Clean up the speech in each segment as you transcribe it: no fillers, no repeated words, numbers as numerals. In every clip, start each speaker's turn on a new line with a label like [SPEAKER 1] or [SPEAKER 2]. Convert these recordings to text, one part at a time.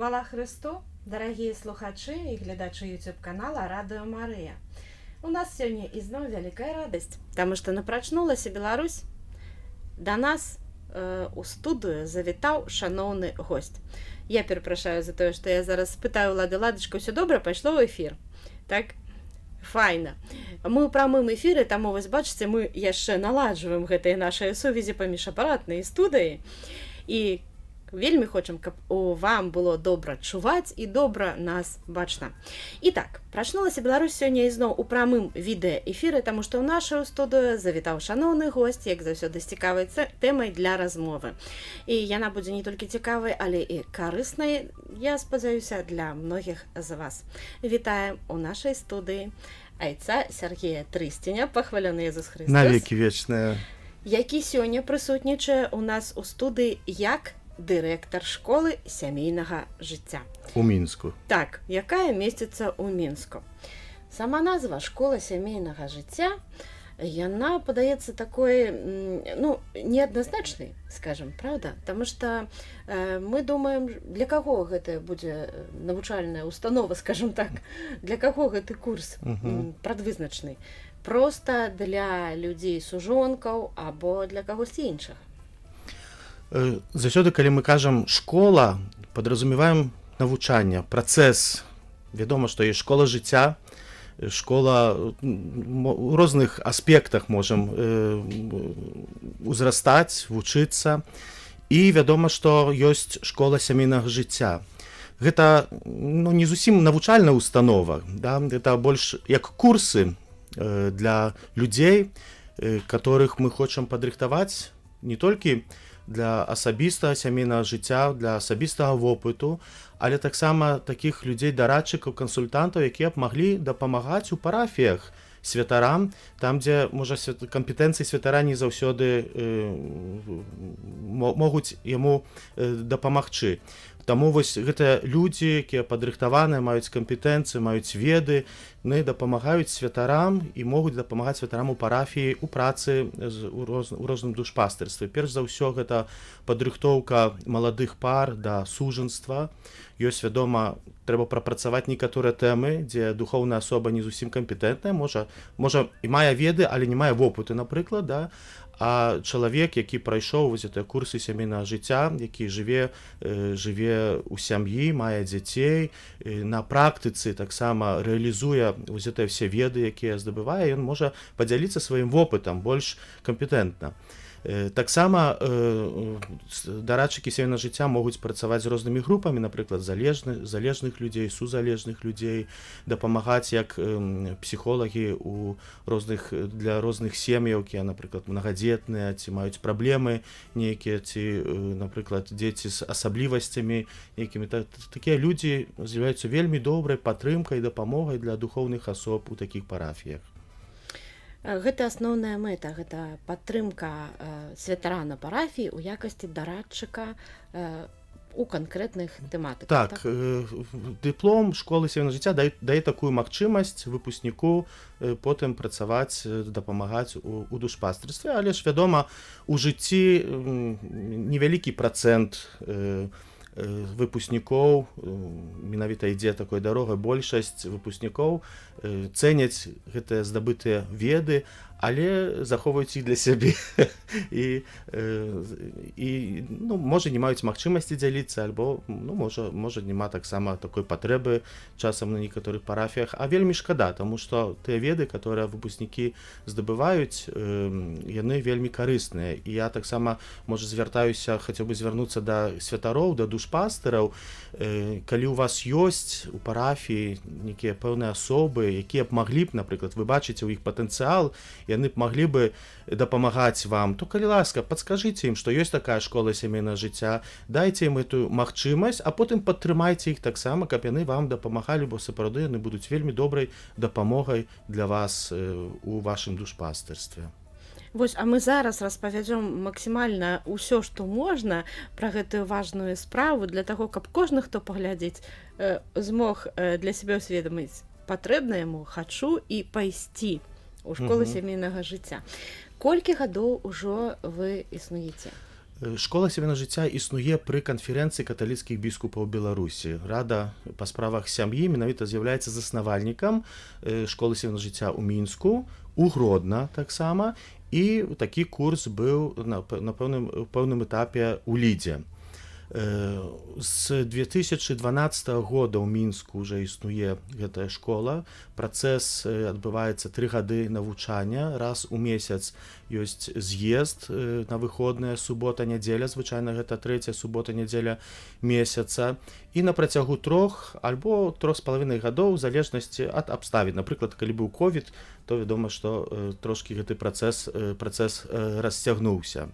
[SPEAKER 1] Хвала Хрысту, дарагія слухачы і гледачы YouTube канала Радыё Марыя. У нас сёння ізноў вялікая радасць, таму што на «Прачнулася Беларусь» да нас у студыю завітаў шаноўны госць. Я перапрашаю за тое, што я зараз спытаю Улады: «Ладачка, ўсё добра пайшло ў эфір?» Так? Файна. Мы ў прамым эфіры, таму вось бачыце, мы яшчэ наладжваем гэтыя нашыя сувязі паміж апаратнай студыяй. І вельмі хочам, каб у вам было добра чуваць і добра нас бачна. І так, «Прачнулася Беларусь» сёння ізноў у прамым відэаэфіры, таму што ў нашу студыю завітаў шаноўны госць, як заўсёды, з цікавай тэмай для размовы. І яна будзе не толькі цікавай, але і карыснай, я спадзяюся, для многіх з вас. Вітаем у нашай студыі айца Сяргея Трысценя, пахвалёны Езус Хрыстус.
[SPEAKER 2] Навекі вечныя.
[SPEAKER 1] Які сёння прысутнічае у нас у студыі як дырэктар школы сямейнага жыцця.
[SPEAKER 2] У Мінску.
[SPEAKER 1] Так, якая месціцца ў Мінску. Сама назва «Школа сямейнага жыцця», яна падаецца такой, ну, неадназначнай, скажем, правда? Таму што мы думаем, для каго гэта будзе навучальная установа, скажем так, для каго гэты курс прадвызначаны? Проста для людзей сужонкаў або для кагосьці іншага?
[SPEAKER 2] Заўсёды, калі мы кажам «школа», подразумеваем навучанне, працэс. Вядома, што есть школа жыцця, школа у розных аспектах, можам узрастаць, вучыцца. І вядома, што ёсць школа сямейнага жыцця. Гэта, ну, не зусім навучальная установа, да? Это больш як курсы для людзей, которых мы хочам падрыхтаваць не толькі для асабістага сямейнага жыцця, для асабістага вопыту, але таксама такіх людзей, дарадчыкаў, кансультантаў, якія б маглі дапамагаць у парафіях святарам, там, дзе, можа, кампетэнцыі святара не заўсёды могуць яму дапамагчы. Таму вось гэта людзі, якія падрыхтаваныя, маюць кампетэнцыі, маюць веды, яны дапамагаюць святарам і могуць дапамагаць святарам у парафіі у працы у розным душпастырстве. Перш за ўсё, гэта падрыхтоўка маладых пар да сужанства. Ёсць, вядома, трэба прапрацаваць некаторыя тэмы, дзе духоўная асоба не зусім кампетэнтная, можа, і мае веды, але не мае вопыту, напрыклад, да. А чалавек, які прайшоў вось гэтыя курсы сямейнага жыцця, які жыве ў сям'і, мае дзяцей, на практыцы таксама рэалізуе вось гэтыя все веды, якія здабывае, ён можа падзяліцца сваім вопытам больш кампетэнтна. Таксама дарадчыкі сямейнага жыцця могуць працаваць з рознымі групамі, напрыклад, залежных людзей, сузалежных людзей, дапамагаць як псіхолагі у розных для розных сем'яў, якія, напрыклад, мнагадзетныя ці маюць праблемы нейкія, ці, напрыклад, дзеці з асаблівасцямі нейкімі. Такія людзі з'яўляюцца вельмі добрай падтрымкай, дапамогай для духоўных асоб у такіх парафіях.
[SPEAKER 1] Гэта асноўная мэта, гэта падтрымка святара на парафіі ў якасці дарадчыка у канкрэтных тэматыках.
[SPEAKER 2] Так, дыплом школы сямейнага жыцця дае такую магчымасць выпускніку потым працаваць, дапамагаць у душпастырстве, але ж, вядома, у жыцці невялікі працэнт выпускнікоў менавіта ідзе такой дарогай. Большасць выпускнікоў цэняць гэтыя здабытыя веды, але захоўваюць іх для сябе і, ну, можа, не маюць магчымасці дзяліцца альбо, ну, можа, няма таксама такой патрэбы часам на некаторых парафіях. А вельмі шкада, таму што тыя веды, которые выпускнікі здабываюць, яны вельмі карысныя. І я таксама, можа, звяртаюся, хацеў бы звярнуцца да святароў, да душпастыраў: калі у вас ёсць у парафіі нейкія пэўныя асобы, якія б маглі б, напрыклад, вы бачыце ў іх патэнцыял, яны б маглі бы дапамагаць вам, то, калі ласка, падскажыце ім, што ёсць такая школа сямейнага жыцця, дайце ім эту магчымасць, а потым падтрымайце іх таксама, каб яны вам дапамагалі, бо сапраўды яны будуць вельмі добрай дапамогай для вас у вашым душпастырстве.
[SPEAKER 1] Вось, а мы зараз распавядзём максімальна ўсё, што можна, пра гэтую важную справу для таго, каб кожны, хто паглядзіць, змог для сябе ўсведаміць, патрэбна яму, хачу і пайсці у школу сямейнага жыцця. Колькі гадоў ужо вы існуеце?
[SPEAKER 2] Школа сямейнага жыцця існуе пры Канферэнцыі каталіцкіх біскупаў Беларусі. Рада па справах сям'і менавіта з'яўляецца заснавальнікам школы сямейнага жыцця ў Мінску, у Гродна таксама, і такі курс быў на пэўным этапе ў Лідзе. З 2012 года ў Мінску уже існуе гэтая школа. Працэс адбываецца 3 гады навучання, раз у месяц ёсць з'езд на выходныя, субота, нядзеля, звычайна гэта трэцяя субота, нядзеля месяца, і на працягу 3 альбо 3,5 гадоў, у залежнасці ад абставін. Напрыклад, калі быў ковід, то вядома, што трошкі гэты працэс расцягнуўся.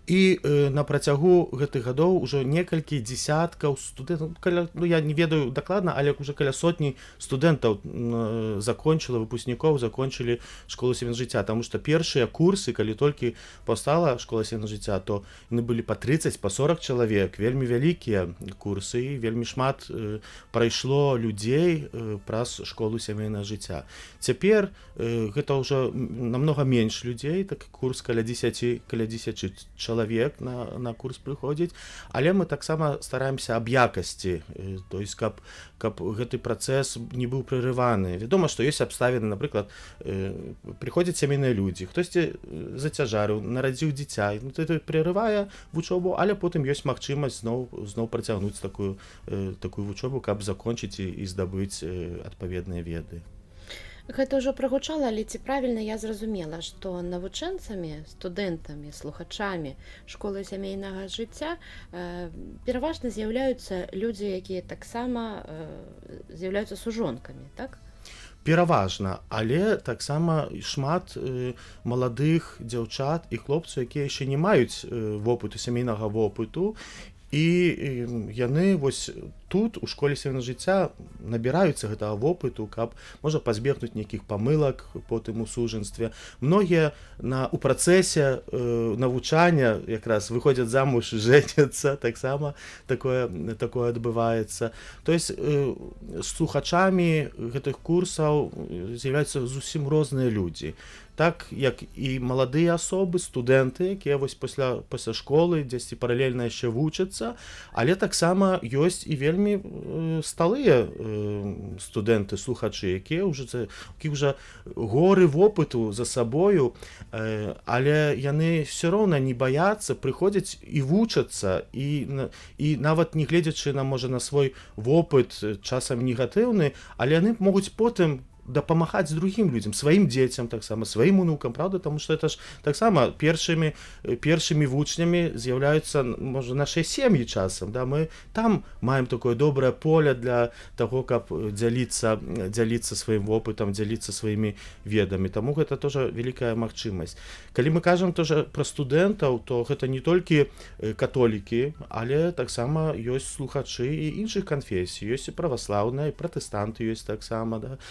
[SPEAKER 2] І на працягу гэтых гадоў ужо некалькі дзесяткаў студэнтаў, каля, ну, я не ведаю дакладна, але уже каля сотні студэнтаў закончыла, выпускнікоў закончылі школу сямейнага жыцця, таму што першыя курсы, калі толькі паўстала школа сямейнага жыцця, то яны былі па 30, па 40 чалавек, вельмі вялікія курсы, і вельмі шмат прайшло людзей праз школу сямейнага жыцця. Цяпер гэта ўжо намнога менш людзей, так, курс каля 10 чалавек на курс прыходзіць, але мы таксама стараемся аб якасці, то есть каб гэты працэс не быў прерываны. Вядома, што ёсць абставіны, напрыклад, прыходзяць сямейныя людзі, хтосьці зацяжарыў, нарадзіў дзіця, ну, это прерывае вучобу, але потым ёсць магчымасць зноў працягнуць такую вучобу, каб закончыць і здабыць адпаведныя веды.
[SPEAKER 1] Гэта ўжо прагучала, але ці правільна я зразумела, што навучэнцамі, студэнтамі, слухачамі школы сямейнага жыцця пераважна з'яўляюцца людзі, якія таксама з'яўляюцца сужонкамі, так?
[SPEAKER 2] Пераважна, але таксама шмат маладых дзяўчат і хлопцаў, якія яшчэ не маюць вопыту, сямейнага вопыту, і яны вось тут, у школе сямейнага жыцця, набіраюцца гэтага вопыту, каб, можа, пазбегнуць нейкіх памылак потым у сужанстве. Многія на у працэсе навучання якраз выходзяць замуж, жэняцца, таксама такое адбываецца. То есть слухачамі гэтых курсаў з'яўляюцца зусім розныя людзі, так як і маладыя асобы, студэнты, якія вось пасля школы дзесьці паралельна яшчэ вучацца, але таксама ёсць і вельмі сталыя студэнты, слухачы, якія ўжо які ўжо горы вопыту за сабою, але яны все роўна не баяцца, прыходзяць і вучацца, і нават не гледзячы на, можа, на свой вопыт, часам негатыўны, але яны могуць потым дапамагаць другім людзям, сваім дзецям таксама, сваім унукам, правда, тому что это ж таксама першымі вучнямі з'яўляюцца, можа, нашай сем'і часам, да, мы там маем такое добрае поле для таго, каб дзяліцца сваім вопытам, дзяліцца сваімі ведамі. Таму гэта тоже вялікая магчымасць. Калі мы кажам тоже пра студэнтаў, то гэта не толькі католікі, але таксама ёсць слухачы і іншых канфесій, ёсць і праваслаўныя, і пратэстанты ёсць таксама, да?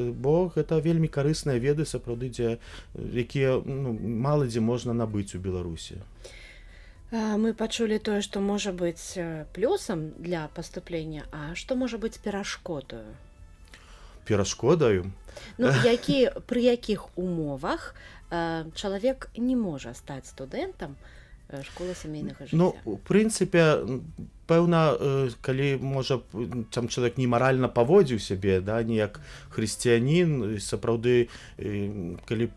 [SPEAKER 2] Бо гэта вельмі карысныя веды сапраўды, дзе якія, ну, мала дзе можна набыць у Беларусі.
[SPEAKER 1] Мы пачулі тое, што можа быць плюсам для паступлення, а што можа быць перашкодаю?
[SPEAKER 2] Перашкодаю?
[SPEAKER 1] Ну, які, пры якіх умовах чалавек не можа стаць студэнтам школы сямейнага жыцця?
[SPEAKER 2] Ну, у прынцыпе, пэўна, калі, можа, там чалавек немаральна паводзіў сябе, да, не як хрысціянін, сапраўды, калі б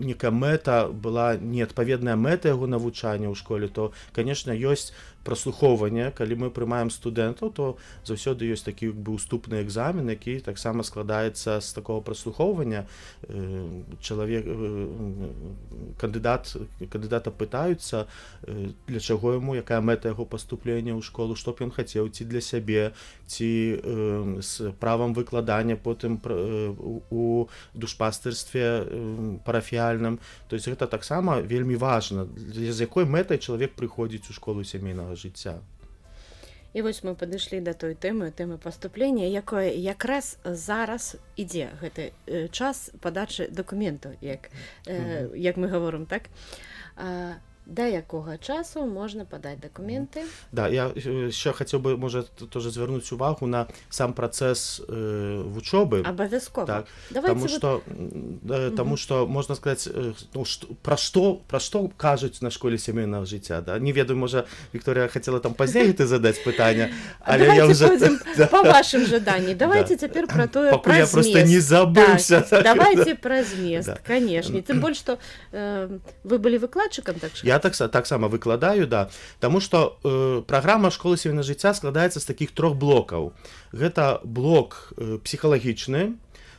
[SPEAKER 2] некая мэта была, неадпаведная мэта яго навучання ў школе, то, конечно, ёсць праслухоўванне. Калі мы прымаем студэнтаў, то заўсёды ёсць такі бы уступны экзамен, які таксама складаецца з такого праслухоўвання. Чалавек, кандыдата пытаюцца, для чаго яму, якая мэта яго паступлення ў школу, што б ён хацеў, ці для сябе, ці з правам выкладання потым у душпастырстве парафіяльным. То есть гэта таксама вельмі важна, з якой мэтай чалавек прыходзіць у школу сямейнага жыцця.
[SPEAKER 1] І вось мы падышлі да той тэмы паступлення, якое якраз зараз ідзе, гэты час падачы дакументаў, як мы гаворым, так. Да якога часу можна падаць дакументы?
[SPEAKER 2] Да, я яшчэ хацеў бы, можа, тоже звярнуць увагу на сам працэс вучобы.
[SPEAKER 1] Абавязкова.
[SPEAKER 2] Так.
[SPEAKER 1] Давайте
[SPEAKER 2] Таму
[SPEAKER 1] вот
[SPEAKER 2] что, таму что можна сказаць, ну, пра што кажуць на школе сямейнага жыцця, да? Не ведаю, можа, Вікторія хацела там пазней ты задаць пытанне, але я
[SPEAKER 1] Давайте
[SPEAKER 2] уже
[SPEAKER 1] пойдзем по вашым жаданні. Давайте цяпер пра тое,
[SPEAKER 2] пакуль
[SPEAKER 1] пра
[SPEAKER 2] я просто не
[SPEAKER 1] змест.
[SPEAKER 2] забыўся.
[SPEAKER 1] Так, давайте пра змест, конечно. Тым больш, што вы былі выкладчыкам, так
[SPEAKER 2] Я таксама выкладаю, да. Таму что праграма школы сямейнага жыцця складаецца з такіх трох блокаў. Гэта блок псіхалагічны,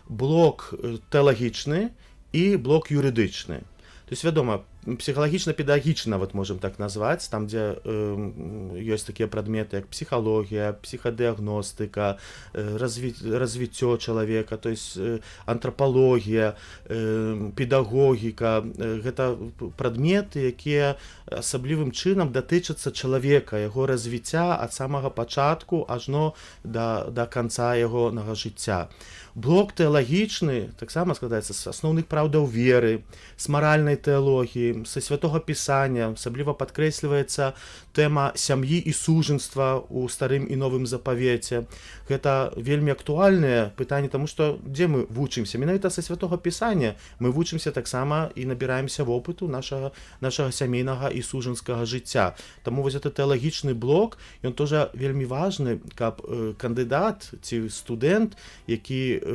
[SPEAKER 2] блок тэалагічны і блок юрыдычны. То есть, вядома, псіхалагічна-педагагічна, вот можем так назваць, там, дзе ёсць такія прадметы, як псіхалогія, псіхадыагностыка, развіццё чалавека, то есть антрапалогія, педагогіка. Гэта прадметы, якія асаблівым чынам датычацца чалавека, яго развіцця ад самага пачатку ажно да канца ягонага жыцця. Блок тэалагічны таксама складаецца з асноўных праўдаў веры, з маральнай тэалогіі, са Святога Пісання, асабліва падкрэсліваецца тэма сям'і і сужэнства ў Старым і Новым Запавеце. Гэта вельмі актуальнае пытанне, таму што дзе мы вучымся? Менавіта са Святога Пісання мы вучымся таксама і набіраемся вопыту нашага сямейнага і сужанскага жыцця. Таму вось гэты тэалагічны блок, ён тоже вельмі важны, каб кандыдат ці студэнт, які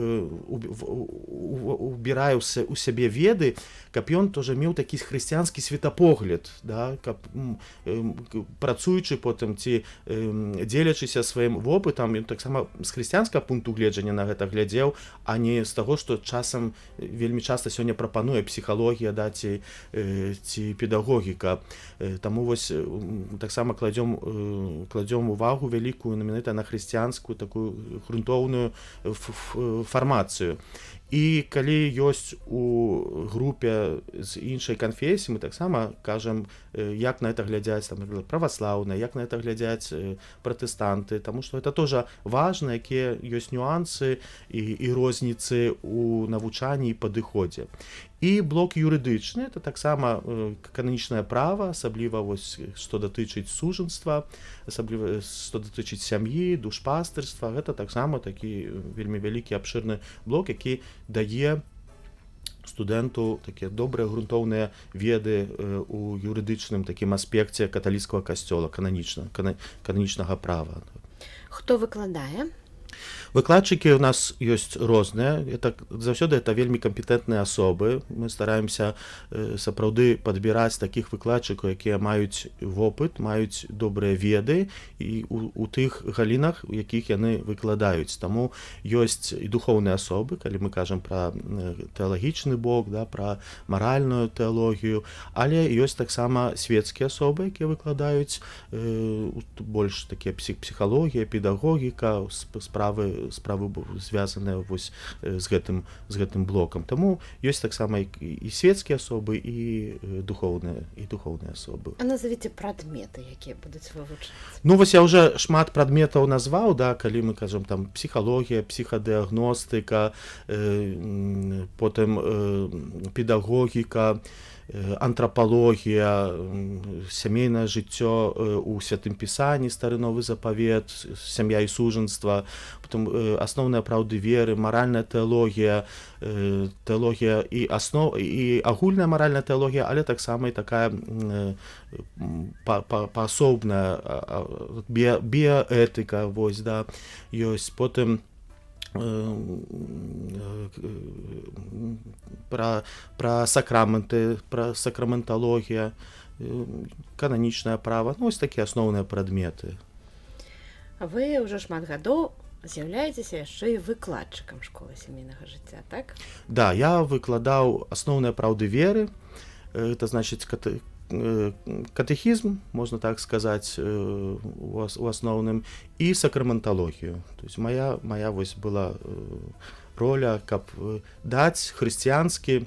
[SPEAKER 2] убірае ў сябе веды, каб ён тоже меў такі хрысціянскі светапогляд, да, каб працуючы потым ці дзелячыся сваім вопытам, ён таксама з хрысціянскага пункту гледжання на гэта глядзеў, а не з таго, што часам вельмі часта сёння прапануе псіхалогія, да, ці педагогіка. Таму вось таксама кладзём увагу вялікую на менавіта на хрысціянскую такую грунтоўную фармацыю. І калі ёсць у групе з іншай канфесіі, мы таксама кажам, як на это глядзяць там, напрыклад, праваслаўныя, як на это глядзяць пратэстанты, таму што это тоже важна, якія ёсць нюансы і розніцы у навучанні і падыходзе. І блок юрыдычны — это таксама кананічнае права, асабліва вось што датычыць сужэнства, асабліва што датычыць сям'і, душпастырства. Гэта таксама такі вельмі вялікі, абшырны блок, які дае студэнту такія добрыя грунтоўныя веды у юрыдычным такім аспекце каталіцкага касцёла, кананічнага права.
[SPEAKER 1] Хто выкладае?
[SPEAKER 2] Выкладчыкі у нас ёсць розныя, это заўсёды это вельмі кампетэнтныя асобы. Мы стараемся сапраўды падбіраць такіх выкладчыкаў, якія маюць вопыт, маюць добрыя веды і у тых галінах, у якіх яны выкладаюць. Таму ёсць і духоўныя асобы, калі мы кажам пра тэалагічны бок, да, пра маральную тэалогію, але ёсць таксама светскія асобы, якія выкладаюць больш такія псіхалогія, педагогіка, справы, звязаныя вось з гэтым блокам. Таму ёсць таксама і светскія асобы, і духоўныя асобы.
[SPEAKER 1] А назовіце прадметы, якія будуць вывучаць.
[SPEAKER 2] Ну вось я уже шмат прадметаў назваў, да, калі мы кажам там псіхалогія, псіхадыагностыка, потым педагогіка, антрапалогія, сямейнае жыццё у Святым Пісанні, Стары, Новы Запавет, сям'я і сужэнства, потом асноўныя праўды веры, маральная тэалогія, тэалогія і аснов і агульная маральная тэалогія, але таксама і такая паасобная біяэтыка, вось, да, ёсць потым пра сакраменты, пра сакраменталогія, кананічнае права, ну, ось такія асноўныя прадметы.
[SPEAKER 1] Вы ўжо шмат гадоў з'яўляецеся яшчэ і выкладчыкам школы сямейнага жыцця, так?
[SPEAKER 2] Да, я выкладаў асноўныя праўды веры, это значыць катэхізм, можна так сказаць, у асноўным, і сакраменталогію. То есть моя вось была роля, каб даць хрысціянскі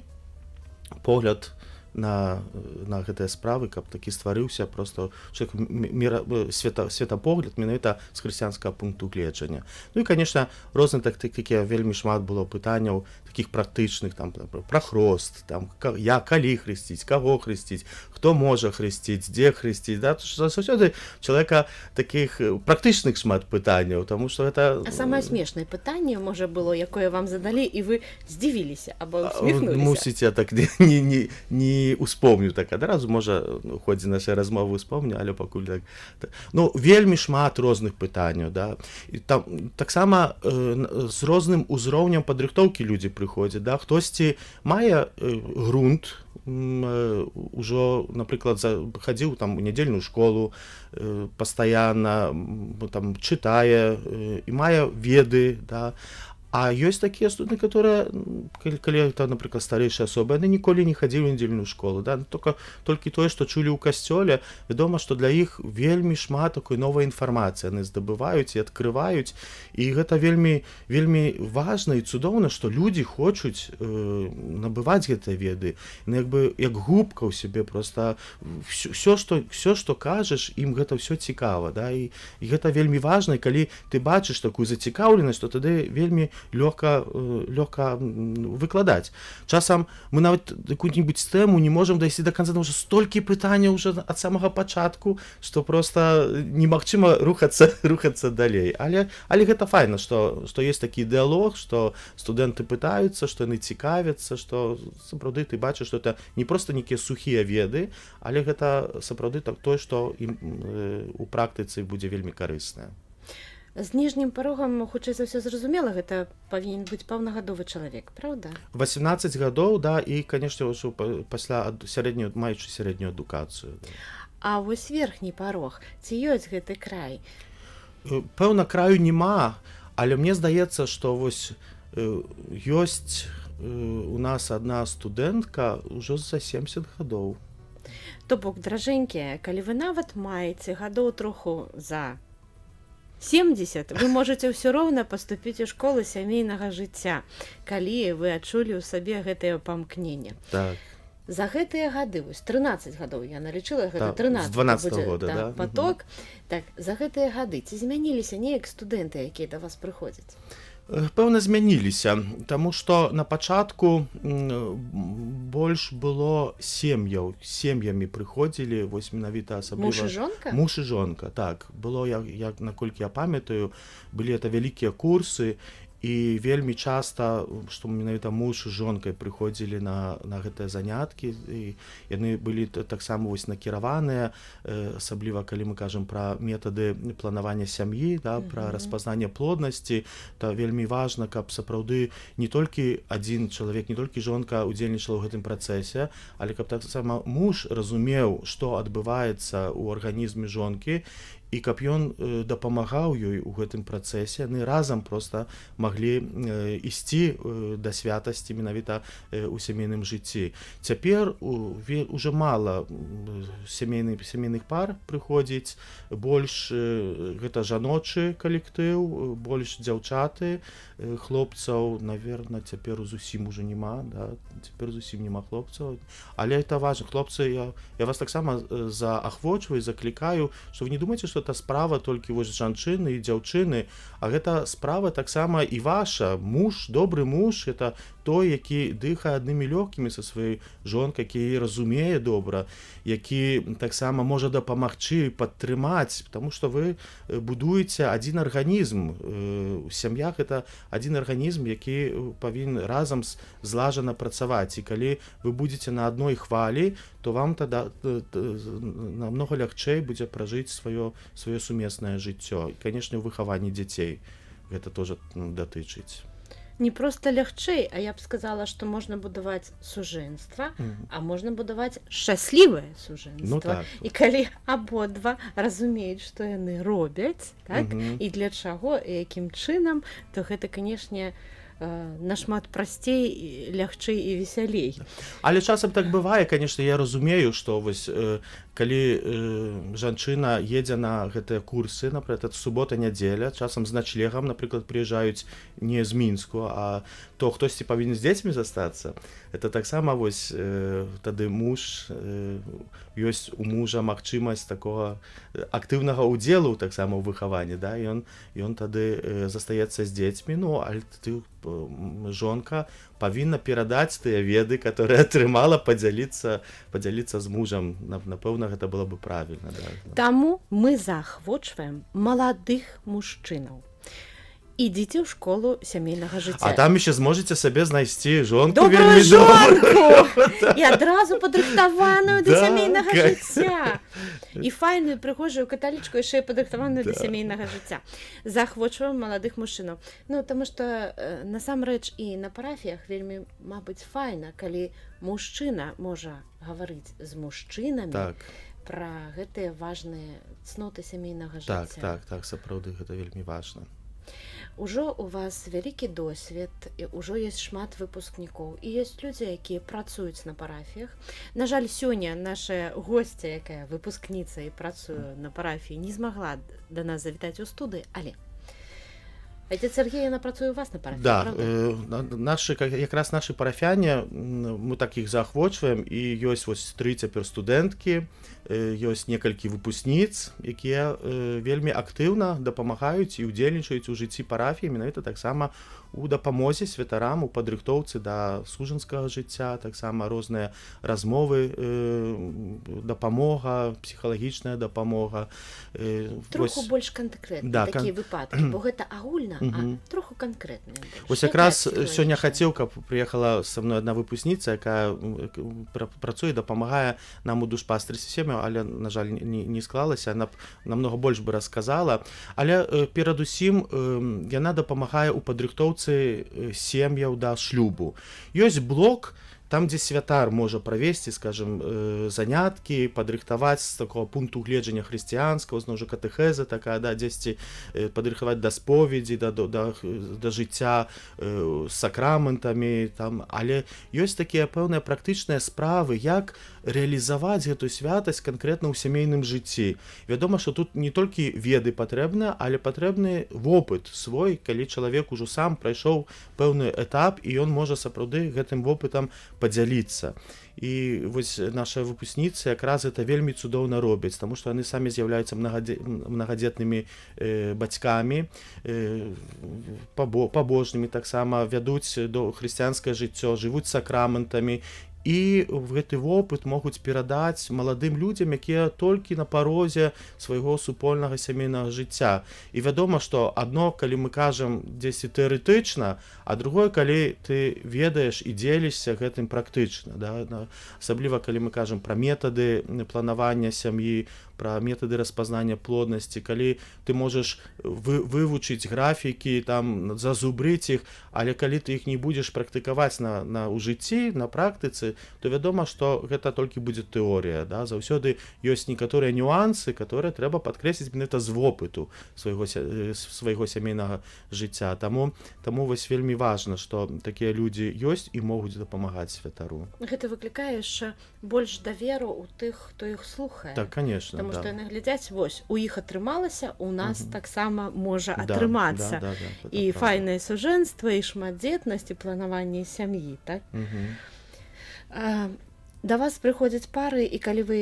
[SPEAKER 2] погляд. на гэтыя справы, каб такі стварыўся просто чалавек мира светапогляд менавіта з хрысціянскага пункту гледжання. Ну і, конечно, розны так такія, вельмі шмат было пытанняў таких практычных, там, пра хрост, там, я калі хрысціць, каго хрысціць, хто можа хрысціць, дзе хрысціць, да, заўсёды чалавека таких практычных шмат пытанняў, тому что это
[SPEAKER 1] А самае смешнае пытанне, можа, было, якое вам задалі, і вы здзівіліся або усміхнуліся?
[SPEAKER 2] Мусіць, я так не успомню так адразу, можа, у ходзе нашай размовы успомню, але пакуль так. Ну, вельмі шмат розных пытанняў, да. І там таксама з розным узроўнем падрыхтоўкі людзі прыходзяць, да. Хтосьці мае грунт, ужо, напрыклад, хадзіў там у нядзельную школу пастаянна, там чытае і мае веды, да. А ёсць такія студэнты, которые, калі это, напрыклад, старэйшыя асобы, яны ніколі не хадзілі ў нядзельную школу, да, толькі тое, што чулі ў касцёле. Вядома, што для іх вельмі шмат такой новай інфармацыі яны здабываюць і адкрываюць, і гэта вельмі вельмі важна і цудоўна, што людзі хочуць набываць гэтыя веды. Яны як бы як губка ў сябе просто всё, што кажаш ім, гэта ўсё цікава, да, і гэта вельмі важна. І калі ты бачыш такую зацікаўленасць, то тады вельмі лёгка выкладаць. Часам мы нават якую-нибудь тэму не можам дайсці до конца, потому что столькі пытанняў уже ад самага пачатку, что просто немагчыма рухацца далей. Але гэта файна, что есть такі дыалог, что студэнты пытаюцца, что яны цікавяцца, что сапраўды ты бачыш, что это не просто нейкія сухія веды, але гэта сапраўды так тое, что ім у практыцы будзе вельмі карыснае.
[SPEAKER 1] З ніжнім парогам, хутчэй за ўсё, зразумела, гэта павінен быць паўнагадовы чалавек, праўда?
[SPEAKER 2] 18 гадоў, да, і, конечно, ўжо пасля сярэднюю, маючы сярэднюю адукацыю, да.
[SPEAKER 1] А вось верхні парог, ці ёсць гэты край?
[SPEAKER 2] Пэўна, краю няма, але мне здаецца, што вось ёсць у нас одна студэнтка ўжо за 70 гадоў.
[SPEAKER 1] То бок, дражэнькія, калі вы нават маеце гадоў троху за 70, вы можете ўсё роўна паступіць у школу сямейнага жыцця, калі вы адчулі ў сабе гэтае памкненне.
[SPEAKER 2] Так.
[SPEAKER 1] За гэтыя гады, вось 13 гадоў я налічыла, гэта
[SPEAKER 2] Так,
[SPEAKER 1] 13
[SPEAKER 2] з 12
[SPEAKER 1] будзе,
[SPEAKER 2] года,
[SPEAKER 1] да,
[SPEAKER 2] да.
[SPEAKER 1] поток. Так, за гэтыя гады ці змяніліся неяк студэнты, якія да вас прыходзяць?
[SPEAKER 2] Пэўна, змяніліся, таму што на пачатку больш было сем'яў, сем'ямі прыходзілі, вось менавіта асабліва
[SPEAKER 1] Муж і жонка?
[SPEAKER 2] Муж і жонка, так. Было, як наколькі я памятаю, былі это вялікія курсы, і вельмі часта, што менавіта муж з жонкай прыходзілі на гэтыя заняткі, і яны былі таксама вось накіраваныя, асабліва калі мы кажам пра метады планавання сям'і, да, пра распазнанне плоднасці, то вельмі важна, каб сапраўды не толькі адзін чалавек, не толькі жонка удзельнічала ў гэтым працэсе, але каб таксама муж разумеў, што адбываецца ў арганізме жонкі, і каб ён дапамагаў ёй у гэтым працэсе, яны разам просто маглі ісці да святасці менавіта у сямейным жыцці. Цяпер уже мала сямейных пар прыходзіць, больш гэта жаночы калектыў, больш дзяўчаты, хлопцаў, наверное, цяпер зусім уже няма, да, цяпер зусім няма хлопцаў. Але это важно, хлопцы, я вас таксама заахвочваю, заклікаю, что вы не думаете, что это справа толькі вось жанчыны і дзяўчыны, а гэта справа таксама і ваша. Муж, добры муж — это той, які дыхае аднымі лёгкімі са сваёй жонкай, які яе разумее добра, які таксама можа дапамагчы, падтрымаць, потому что вы будуеце адзін арганізм. У сям'ях это адзін арганізм, які павінен разам злажана працаваць, і калі вы будете на адной хвалі, то вам тада намного лягчэй будзе пражыць сваё сумеснае жыццё. І, конечно, у выхаванні дзяцей гэта тоже, ну, датычыць.
[SPEAKER 1] Не просто лягчэй, а я б сказала, што можна будаваць сужэнства, а можна будаваць шчаслівае сужэнства.
[SPEAKER 2] Ну так.
[SPEAKER 1] І калі абодва разумеюць, што яны робяць, так, і для чаго, і якім чынам, то гэта, канешне, нашмат прасцей і лягчэй і весялей.
[SPEAKER 2] Але часам так бывае, конечно, я разумею, што вось калі жанчына едзе на гэтыя курсы, напрыклад, субота, нядзеля, часам з начлегам, напрыклад, прыязджаюць не з Мінску, а то хтосьці павінен з дзецьмі застацца. Это таксама вось тады муж, ёсць у мужа магчымасць такога актыўнага ўдзелу таксама ў выхаванні, да, ён тады застаецца з дзецьмі. Ну, але ты, жонка павінна перадаць тыя веды, которые атрымала, падзяліцца з мужам. Напэўна, гэта было бы правильно, да.
[SPEAKER 1] Таму мы заахвочваем маладых мужчынаў. Ідзіце ў школу сямейнага жыцця.
[SPEAKER 2] А там еще зможаце сабе знайсці жонку
[SPEAKER 1] добрую
[SPEAKER 2] вельмі добрую.
[SPEAKER 1] Жонку і адразу падрыхтаваную да сямейнага жыцця. І файную, прыгожую каталічку, яшчэ і падрыхтаваную да сямейнага жыцця. Заахвочваем маладых мужчынаў. Ну, таму што насамрэч і на парафіях вельмі, мабыць, файна, калі мужчына можа гаварыць з мужчынамі пра гэтыя важныя цноты сямейнага жыцця.
[SPEAKER 2] Так, сапраўды гэта вельмі важна.
[SPEAKER 1] Ужо у вас вялікі досвед, і ўжо ёсць шмат выпускнікоў, і ёсць людзі, якія працуюць на парафіях. На жаль, сёння наша госця, якая выпускніца і працуе на парафіі, не змагла да нас завітаць у студыі, але айцец Сергей, яна працуе у вас на парафіі,
[SPEAKER 2] Да,
[SPEAKER 1] правда?
[SPEAKER 2] Нашы, якраз нашы парафяне, мы так іх заахвочваем, і ёсць вось тры цяпер студэнткі, ёсць некалькі выпускніц, якія вельмі актыўна дапамагаюць і ўдзельнічаюць у жыцці парафіі, менавіта таксама у дапамозе святарам у падрыхтоўцы да сужанскага жыцця, таксама розныя размовы, дапамога, псіхалагічная дапамога.
[SPEAKER 1] Троху
[SPEAKER 2] Вось
[SPEAKER 1] больш канкрэтна
[SPEAKER 2] Да,
[SPEAKER 1] такія выпадкі, бо гэта агульна, а троху канкрэтна.
[SPEAKER 2] Вось якраз сёння хацеў, каб прыехала са мной адна выпускніца, якая працуе, дапамагае нам у душпастырстве сем'яў, але, на жаль, не склалася, она б намного больш бы расказала. Але перадусім яна дапамагае ў падрыхтоўцы сем'яў да шлюбу. Ёсць блок там, дзе святар можа правесці, скажем, заняткі, падрыхтаваць з такого пункту гледжання хрысціянскага, зноў жа катэхеза такая, да, дзесьці падрыхтаваць да споведзі, да жыцця з сакраментамі там. Але ёсць такія пэўныя практычныя справы, як рэалізаваць гэту святасць канкрэтна ў сямейным жыцці. Вядома, што тут не толькі веды патрэбна, але патрэбны вопыт свой, калі чалавек ужо сам прайшоў пэўны этап і ён можа сапраўды гэтым вопытам падзяліцца. І вось наша выпускніцы якраз это вельмі цудоўна робяць, таму што яны самі з'яўляюцца мнагадзетнымі бацькамі, пабожнымі, таксама вядуць до хрысціянскае жыццё, жывуць сакраментамі і в гэты вопыт могуць перадаць маладым людзям, якія толькі на парозе свайго супольнага сямейнага жыцця. І вядома, што адно, калі мы кажам дзесьці тэарэтычна, а другое, калі ты ведаеш і дзелішся гэтым практычна, да? Асабліва калі мы кажам пра метады планавання сям'і, пра метады распазнання плоднасці, калі ты можаш вывучыць графікі там, зазубрыць іх, але калі ты іх не будзеш практыкаваць на ў жыцці, на практыцы, то вядома, што гэта толькі будзе тэорія, да? Заўсёды ёсць некаторыя нюансы, которые трэба падкрэсліць менавіта з вопыту свайго сямейнага жыцця. Таму вось вельмі важна, што такія людзі ёсць і могуць дапамагаць святару.
[SPEAKER 1] Гэта выклікае яшчэ больш даверу у тых, хто іх слухае.
[SPEAKER 2] Так, конечно.
[SPEAKER 1] Таму што яны глядзяць: вось у іх атрымалася, у нас таксама можа атрымацца.
[SPEAKER 2] Да,
[SPEAKER 1] і
[SPEAKER 2] правда.
[SPEAKER 1] Файнае сужэнства, і шматдзетнасць, і планаванне сям'і, так? Да вас прыходзяць пары, і калі вы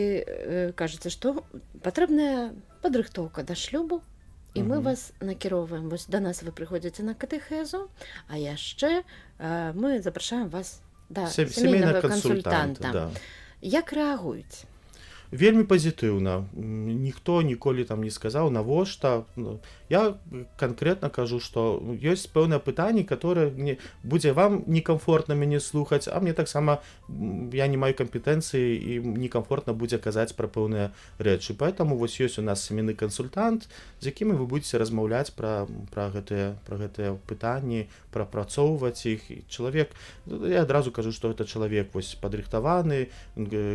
[SPEAKER 1] кажаце, што патрэбная падрыхтоўка да шлюбу, і мы вас накіроўваем, вось да нас вы прыходзіце на катэхезу, а яшчэ мы запрашаем вас да
[SPEAKER 2] сямейнага
[SPEAKER 1] сямейнага
[SPEAKER 2] кансультанта,
[SPEAKER 1] кансультанта.
[SPEAKER 2] Да.
[SPEAKER 1] Як рэагуюць?
[SPEAKER 2] Вельмі пазітыўна. Ніхто ніколі там не сказаў: «Навошта?» Ну, я канкрэтна кажу, што ёсць пэўнае пытанне, которое мне будзе вам некамфортна мяне слухаць, а мне таксама, я не маю кампетэнцыі і некамфортна будзе казаць пра пэўныя рэчы. Поэтому вось ёсць у нас семейны кансультант, з якімі вы будете размаўляць пра гэтыя пытанні, прапрацоўваць іх. І чалавек, ну, я адразу кажу, што это чалавек вось падрыхтаваны,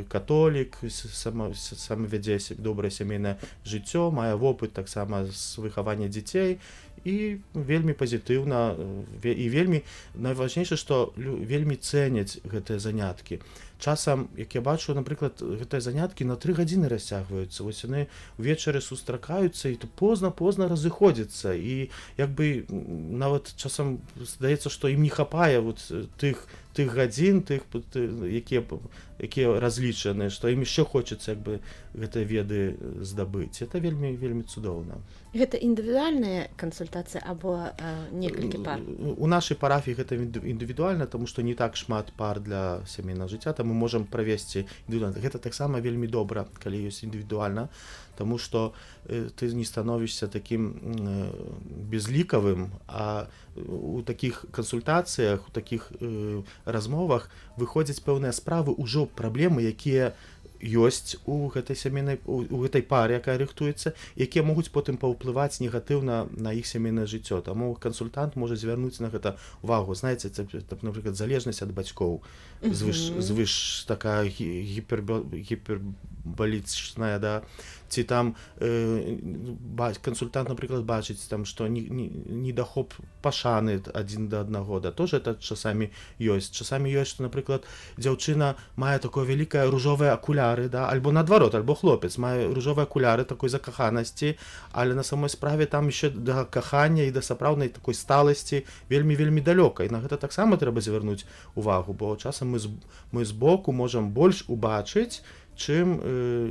[SPEAKER 2] католік, сам вядзе добрае сямейнае жыццё, мае вопыт таксама з выхавання дзяцей. І вельмі пазітыўна і вельмі найважнейшае, што вельмі цэняць гэтыя заняткі. Часам, як я бачу, напрыклад, гэтыя заняткі на 3 гадзіны расцягваюцца. Вось яны увечары сустракаюцца і то позна позна разыходзяцца, і як бы нават часам здаецца, што ім не хапае вот тых гадзін, тых, якія разлічаны, што ім яшчэ хочацца як бы гэтыя веды здабыць. Это вельмі, вельмі цудоўна.
[SPEAKER 1] Гэта індывідуальная кансультацыя або некалькі пар?
[SPEAKER 2] У нашай парафіі гэта індывідуальна, тому што не так шмат пар для сямейнага жыцця, там мы можам правесці індывідуальна. Гэта таксама вельмі добра, калі ёсць індывідуальна, таму што ты не становішся такім безлікавым, а у такіх кансультацыях, у такіх размовах выходзяць пэўныя справы, ўжо праблемы, якія ёсць у гэтай сямейнай, у гэтай пары, якая рыхтуецца, якія могуць потым паўплываць негатыўна на іх сямейнае жыццё. Таму кансультант можа звярнуць на гэта увагу. Знаеце, це, напрыклад, залежнасць ад бацькоў звыш такая гіпербалічная, да, ці там кансультант, напрыклад, бачыць там, што недахоп пашаны адзін да аднаго, да, тоже это часамі ёсць. Часамі ёсць, што, напрыклад, дзяўчына мае такое вялікае ружовыя акуляры, да, альбо наадварот, альбо хлопец мае ружовыя акуляры такой закаханасці, але на самой справе там еще да кахання і да сапраўднай такой сталасці вельмі, вельмі далёка, і на гэта таксама трэба звярнуць увагу, бо часам мы збоку можам больш убачыць, чым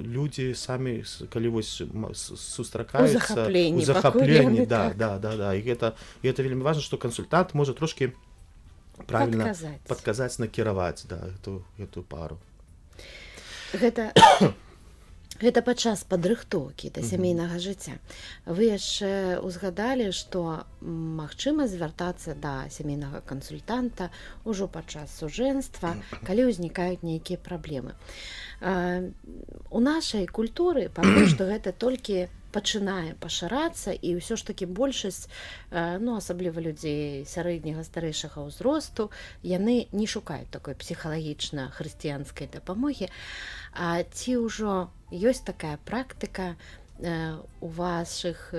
[SPEAKER 2] людзі самі, калі вось сустракаюцца.
[SPEAKER 1] У захапленні,
[SPEAKER 2] у захапленні,
[SPEAKER 1] пакуль яны
[SPEAKER 2] да.
[SPEAKER 1] Так.
[SPEAKER 2] Да, і гэта вельмі важна, што кансультант можа трошки правильно
[SPEAKER 1] падказаць,
[SPEAKER 2] падказаць, накіраваць, да, гэту пару.
[SPEAKER 1] Гэта падчас падрыхтоўкі да сямейнага жыцця. Вы яшчэ узгадалі, што магчыма звяртацца да сямейнага кансультанта ўжо падчас сужэнства, калі ўзнікаюць нейкія праблемы. У нашай культуры пакуль што гэта толькі пачынае пашырацца, і ўсё ж такі большасць, ну, асабліва людзей сярэдняга, старэйшага ўзросту, яны не шукаюць такой псіхалагічна хрысціянскай дапамогі. А ці ўжо ёсць такая практыка у вашых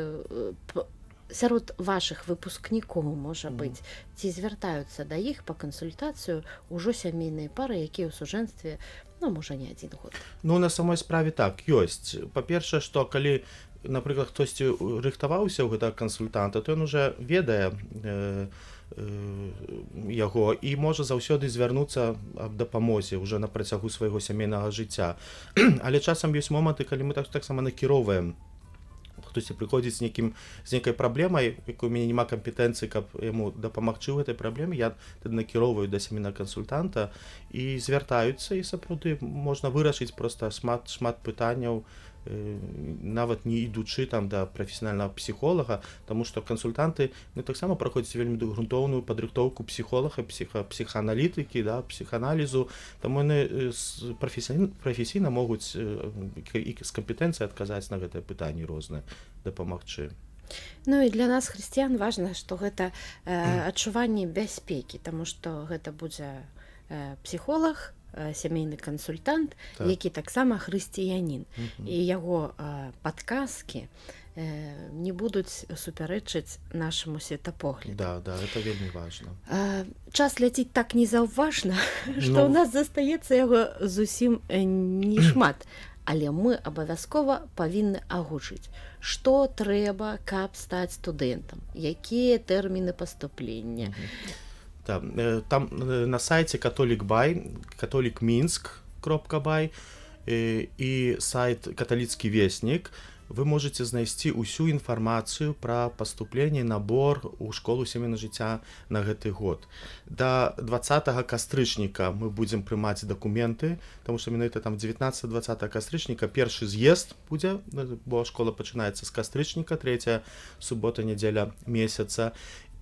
[SPEAKER 1] сярод вашых выпускнікоў, можа быць, ці звяртаюцца да іх па кансультацыю ўжо сямейныя пары, якія ў сужэнстве, ну, можа, не адзін год?
[SPEAKER 2] Ну, на самой справе так, ёсць. Па-першае, што калі, напрыклад, хтосьці рыхтаваўся ў гэтага кансультанта, то ён уже ведае яго і можа заўсёды звярнуцца аб дапамозе уже на працягу свайго сямейнага жыцця. Але часам ёсць моманты, калі мы таксама накіроўваем. Хтосьці прыходзіць з нейкай праблемай, якой у мяне няма кампетэнцыі, каб яму дапамагчы ў гэтай праблеме, я тады накіроўваю да сямейнага кансультанта, і звяртаюцца, і сапраўды можна вырашыць проста шмат, шмат пытанняў, нават не ідучы там да прафесіянальнага псіхолага, таму што кансультанты, ну, таксама праходзяць вельмі грунтоўную падрыхтоўку псіхолага, псіхааналітыкі, да, псіхааналізу, таму яны прафесійна могуць і з кампетэнцыяй адказаць на гэтыя пытанні розныя, дапамагчы.
[SPEAKER 1] Ну і для нас, хрысціян, важна, што гэта адчуванне бяспекі, таму што гэта будзе псіхолаг, сямейны кансультант, які таксама хрысціянін, і яго падказкі не будуць супярэчыць нашаму светапогляду.
[SPEAKER 2] Да, это вельмі важно.
[SPEAKER 1] Час ляціць так незаўважна, што
[SPEAKER 2] Ну.
[SPEAKER 1] ў нас застаецца яго зусім не шмат. Але мы абавязкова павінны агучыць, што трэба, каб стаць студэнтам, якія тэрміны паступлення.
[SPEAKER 2] Да, там на сайце католік бай, католік мінск кропка бай і сайт «Каталіцкі вестнік» вы можете знайсці ўсю інфармацыю пра паступленне, набор у школу сямейнага жыцця на гэты год. До 20 кастрычніка мы будзем прымаць дакументы, потому что менавіта там 19-20 кастрычніка першы з'езд будзе, бо школа пачынаецца з кастрычніка, третья субота, нядзеля месяца.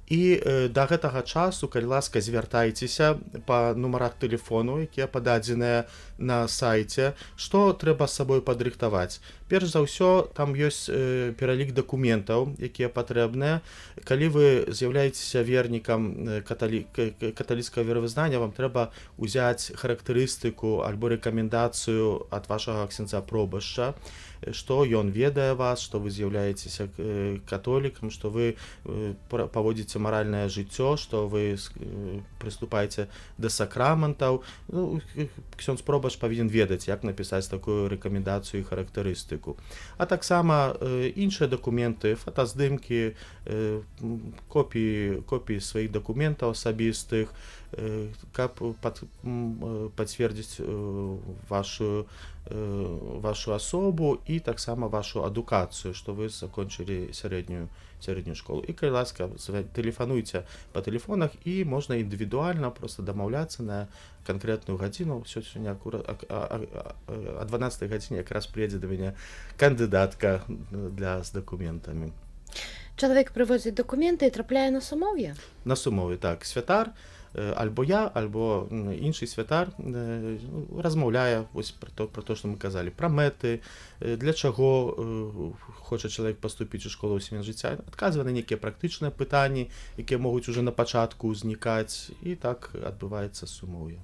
[SPEAKER 2] І да гэтага часу, калі ласка, звяртайцеся па нумарах тэлефону, якія пададзеныя на сайце. Што трэба з сабой падрыхтаваць? Перш за ўсё, там ёсць пералік дакументаў, якія патрэбныя. Калі вы з'яўляецеся вернікам каталіцкага веравызнання, вам трэба ўзяць характарыстыку альбо рэкамендацыю ад вашага ксяндза пробашча. што ён ведае вас, што вы з'яўляецеся католікам, што вы паводзіце маральнае жыццё, што вы прыступаеце да сакраментаў. Ну, ксёндз пробашч павінен ведаць, як напісаць такую рэкамендацыю і характарыстыку. А таксама іншыя дакументы, фотаздымкі, копіі сваіх дакументаў асабістых, каб пацвердзіць вашу асобу і таксама вашу адукацыю, што вы закончылі сярэднюю школу. І, калі ласка, тэлефануйце па тэлефонах, і можна індывідуальна просто дамаўляцца на канкрэтную гадзіну. Всё, сёння а 12 гадзіне якраз прыедзе да мяне кандыдатка для з дакументамі.
[SPEAKER 1] Чалавек прывозіць дакументы і трапляе на сумоўе?
[SPEAKER 2] На сумоўе, так. Святар, альбо я, альбо іншы святар, ну, размаўляе вось пра то, што мы казалі, пра мэты, для чаго хоча чалавек паступіць у школу сямейнага жыцця, адказвае на нейкія практычныя пытанні, якія могуць уже на пачатку ўзнікаць, і так адбываецца сумоўе.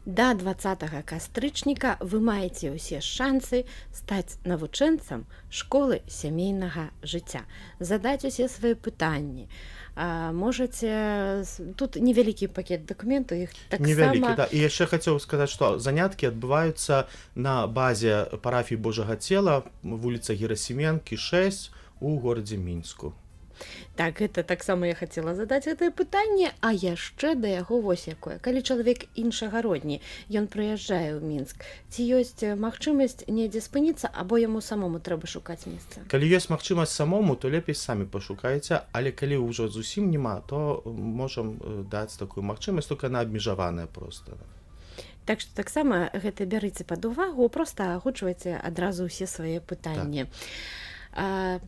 [SPEAKER 1] Да 20 кастрычніка вы маеце ўсе шансы стаць навучэнцам школы сямейнага жыцця, задаць усе свае пытанні. Можаце, тут невялікі пакет дакументаў, іх таксама
[SPEAKER 2] Невялікі, да. І яшчэ хацеў сказаць, што заняткі адбываюцца на базе парафіі Божага Цела, вуліца Герасіменкі, 6, у горадзе Мінску.
[SPEAKER 1] Так, гэта таксама я хацела задаць гэтае пытанне, а яшчэ да яго вось якое. Калі чалавек іншагародні, ён прыязджае ў Мінск, ці ёсць магчымасць недзе спыніцца або яму самому трэба шукаць месца?
[SPEAKER 2] Калі ёсць магчымасць самому, то лепей самі пашукайце, але калі ўжо зусім няма, то можам даць такую магчымасць, только она абмежаваная просто.
[SPEAKER 1] Так што таксама гэта бярыце пад увагу, проста агучвайце адразу ўсе свае пытанні. Так.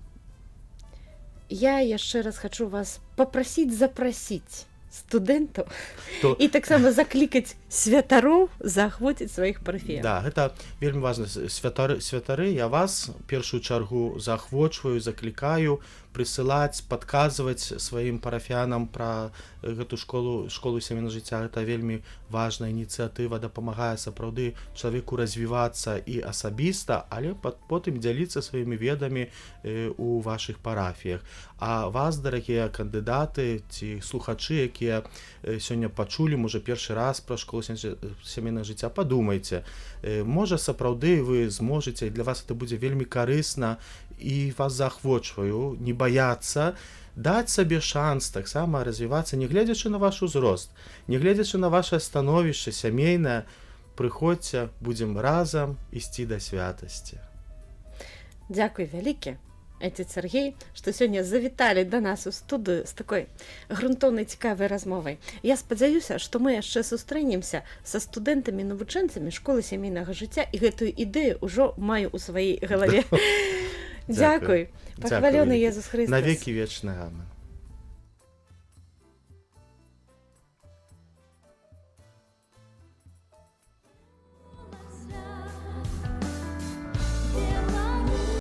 [SPEAKER 1] Я яшчэ раз хачу вас папрасіць запрасіць студэнтаў і таксама заклікаць святароў заахвоціць сваіх парафіян.
[SPEAKER 2] Да, гэта вельмі важна. Святары, я вас першую чаргу заахвочваю, заклікаю прысылаць, падказваць сваім парафіянам пра гэту школу сямейнага жыцця. Гэта вельмі важная ініцыятыва, дапамагае сапраўды чалавеку развівацца і асабіста, але потым дзяліцца сваімі ведамі у вашых парафіях. А вас, дарагія кандыдаты ці слухачы, якія сёння пачулі, можа, першы раз пра школу сямейнага жыцця, падумайце, можа, сапраўды вы зможаце, і для вас это будзе вельмі карысна, і вас заахвочваю не баяцца даць сабе шанс таксама развівацца, не гледзячы на ваш узрост, не гледзячы на ваше становішча сямейнае. Прыходзьце, будзем разам ісці да святасці.
[SPEAKER 1] Дзякуй вялікі, айцец Сяргей, што сёння завіталі да нас у студыю з такой грунтоўнай, цікавай размовай. Я спадзяюся, што мы яшчэ сустрэнемся са студэнтамі, навучэнцамі школы сямейнага жыцця, і гэтую ідэю ўжо маю ў сваёй галаве. Дзякуй. Пахвалёны Езус Хрыстус.
[SPEAKER 2] Навекі вечны. Амен.